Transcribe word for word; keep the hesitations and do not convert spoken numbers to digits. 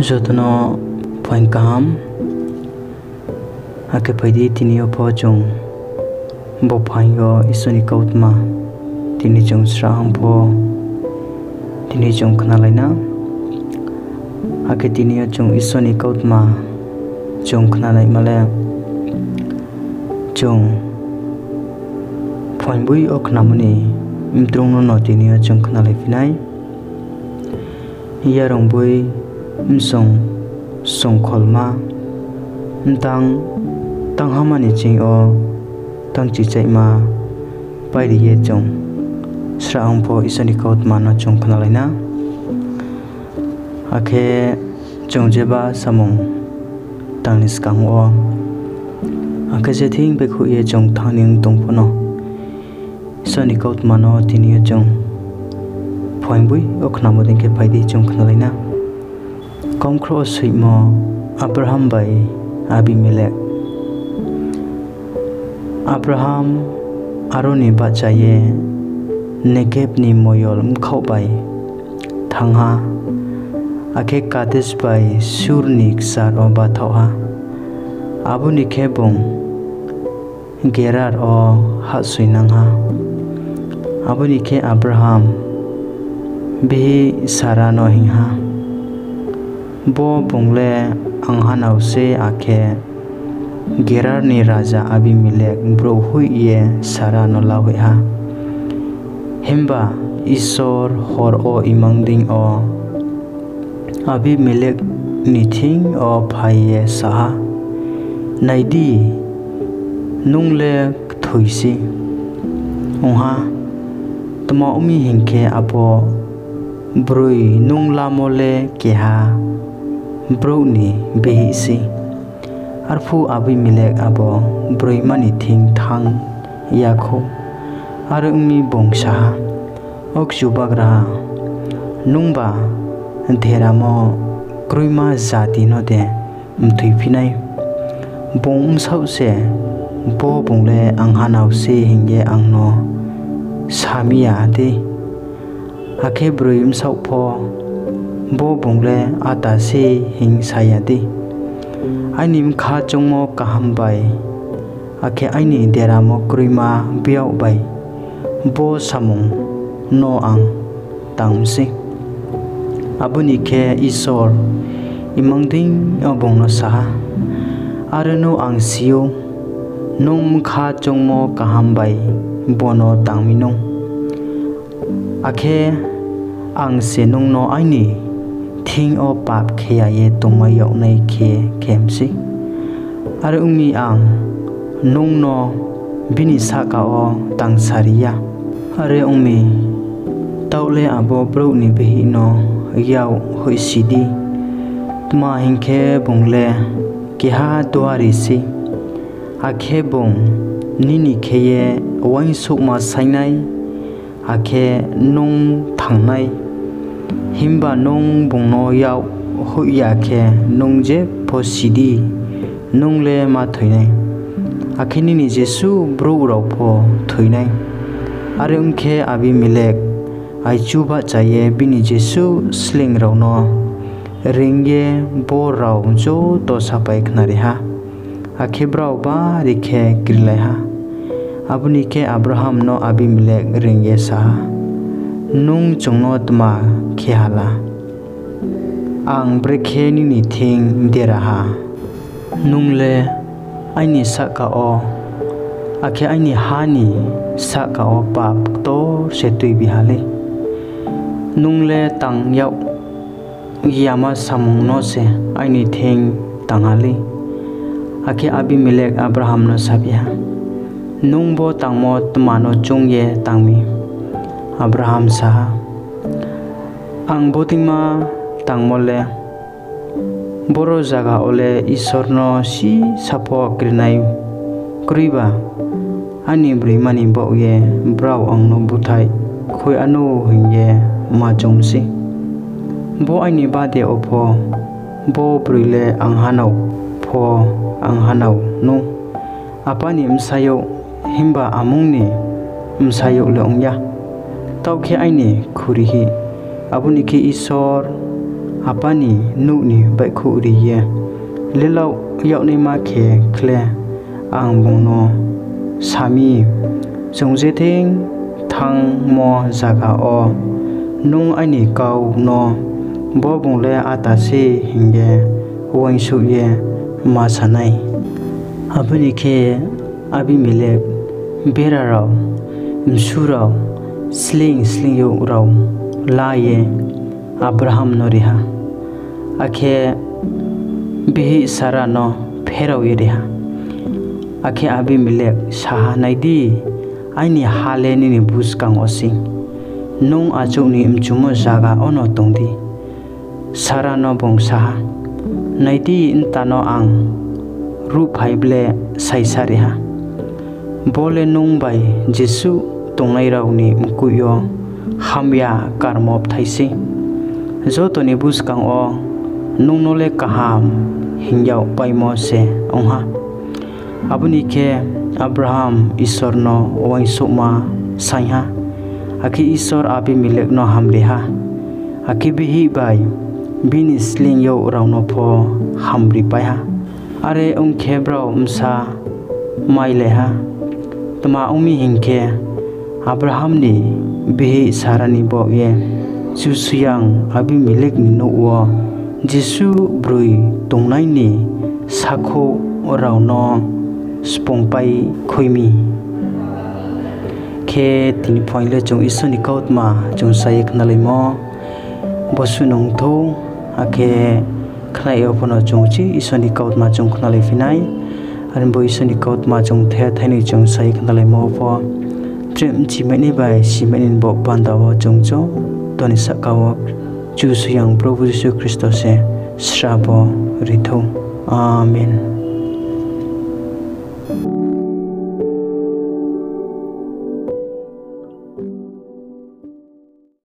Joto no phaing kaham. Akhe phai di, tini yo pho chung bo phaing yo Isor ni kautma tini chung srahang pho tini chung khnalai na. Akhe tini yo chung Isor ni kautma chung khnalaima le, chung phaing boi yo khnamo ni mtrung no no tini yo chung khnalaiphi nai. Yarung boi, msong songkholma, mtang tanghama ni ching yo tangchichaihma pairi ye chung srahang pho Isor ni kautma no chung khnalai na. Akhe chung jeba samung tang ni skang wo, akhe je thing baihkhouh ye chung thanng ni tong pho no, Isor ni kautma no tini yo chung phaing boi yo khnamo dei khe phai di chung khnalai na. Kaumkhrouh wo soihmo Abraham bai Abimelek. Abraham aro ni bahcha ye Negeb ni moyol bkhaoh bai thanng ha, akhe Kades bai Sur ni kchar wo bathaoh ha. Abo ni khe bung Gerar wo hahsoingnang ha. Abo ni khe Abraham bihih Sara no hing ha, Bo bung le ang hanao sei. Akhe Gerar ni raja Abimelek brouh hoih ye Sara no lahoih ha. Himba Isor hor wo imang deing yo Abimelek ni thing yo phai ye sa ha, Nai di, nung le kthoi sei ong ha. Tma ong mi hing khe, abo broi nung lamo le keha brouh ni bihih sei. Arphuh Abimelek abo broima ni thing thanng ya khou. Are ong mi, bung sa ha, O Chubagraha, nungba deramo kroima jati no de mthoiphi nai? Bung bsaoh se, Bo bung le ang hanao sei hing ye ang no sa mi ya dei? Akhe broi bsaoh pho, Bo bung le áta sei hing sa ya dei? Aini bkha choungmo kaham bai, akhe aini deramo kroima byak bai bo samung no ang tang mi sei. Abo ni khe Isor imang deing yo bung no sa ha, Are no ang si ou, nung bkha choungmo kaham bai bo no tang mi nou. Akhe ang se nung no aini thing yo pap khe ya ye tongmai yag nai khe khe mi sei. Are ong mi, ang nung no bini sahka wo tangsari ya. Are ong mi, taoh le abo brouh ni bihih no yak hoihsi di, tma hing khe, bung le keha duari sei, akhe bung nini khe ye uaingsouhma saing nai, akhe nung thanng nai. Himba nung bung no yak hoih ya khe, nung jepho si di, nung le ma thoi nai, akhe nini jesuh brouh rao pho thoi nai. Are ong khe, Abimelek aichu bahcha ye bini jesuh sleing rao no reing ye bo rao joto sapai khnari ha, akhe brao bari khe krilai ha. Abo ni khe Abraham no Abimelek reing ye sa ha, Nung chung no tma khe ha la? Ang brekhe nini thing dera ha? Nung le aini sahka wo, akhe aini ha ni sahka wo pap ktor se tuibi ha lei. Nung le tang yag yama samung no se aini thing tang ha lei. Akhe Abimelek Abraham no saphi ha, Nung bo tangmo tma no choung ye tang mi? Abraham sa ha, Ang bodeima tangmo le boro zaga wo le Isor no sisa pho krinai kroiba, aini broima ni baoh ye brao ang no búthaih khui anou hing ye ma choung sei. Bo aini bade wo pho bo broi le ang hanao pho ang hanao nou, apa ni bsayouh, himba amung ni bsayouh le ong ya, taoh khe aini khuri hih. Abo ni khe Isor apa ni nouh ni baihkhouh ri ye lelaoh yag naima khe khle, ang bung no sa mi, ‘Chung jething thanngmo zaga wo nung aini kau no bo bung le áta sei’ hing ye uaingsouh ye ma sa nai.’ Abo ni khe Abimelek bera rao, msu rao, sleing sleing youh rao la ye Abraham no ri ha, akhe bihih Sara no pherao ye ri ha. Akhe Abimelek sa ha, Nai di, aini ha le nini buskang wo sei, nung achouh ni mchumo zaga wono tong di. Sara no bung sa ha, Nai di, nta no ang ruhphai ble saisa ri ha, bo le nung bai jesuh tongnai rao ni mkoih yo hamya karmo bthai sei. Joto ni buskang wo nung no le kaham hing yagpaimo se ong ha. Abo ni khe Abraham Isor no uaingsouhma saing ha, akhe Isor Abimelek no hamri ha, akhe bihih bai bini sleing youh rao no pho hamripai ha. Are ong khe, brao bsa mailai ha. Tma ong mi hing khe, Abraham ni bihih Sara ni baoh ye Kchusoyang Abimelek ni nouh wo jesuh broi tongnai ni sakhouh rao no sphungpai khui mi. Khe tini phuaing le chung Isor ni kautma chung sa ye khnalaimo bo suh nung thou, akhe khnai yo pho no chung uchih Isor ni kautma chung khnalaiphi nai. Are bo Isor ni kautma chung the thainoi chung sa ye khnalaimo pho, tre bchimai nai bai simai nai ni baoh panda wo chung joto ni sahka wo Kchusoyang Probhu Jisu Khristo se srabo ri thou. Amen.